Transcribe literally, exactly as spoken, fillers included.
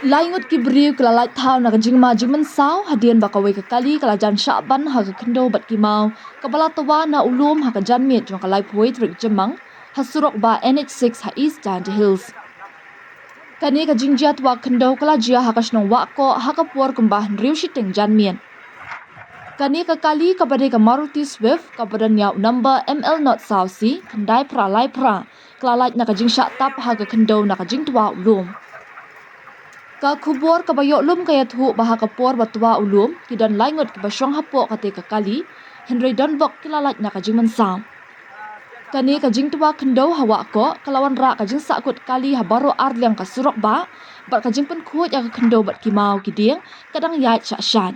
Lai ngut ki briew ki la lait thaw na ka jingma jingmynsaw hadien ba kawei ka kali ka la jan shah ban ha ka khyndew bad ki maw, kaba la twa na u lum ha ka janmiet jong ka laiphew tarik Jymmang, ha surok bah N H six ha East Jaintia Hills. Kane ka jingjia twa khyndew ka la jia ha ka shnong Wahkoh ha ka por kumba hynriew shiteng janmiet. Kane ka kali kaba dei ka Maruti Swift kaba don ïa u number M L not saw C khyndai phra lai phra, ka la lait na ka jingshah tap ha ka khyndew na ka jingtwa u lum. Ka khubor kaba ïoh lum ka ïathuh ba ha ka por ba twa u lum, ki don lai ngut kiba shong hapoh kata ka kali, hynrei don bok ki la lait na ka jingmynsaw. Kane ka jingtwa khyndew ha Wahkoh ka la wanrah ka jingsahkut kali ha baroh arliang ka surok bah, bad ka jingpynkhuid ïa ka khyndew bad ki maw ki dieng ka dang ïaid shah shaiñ.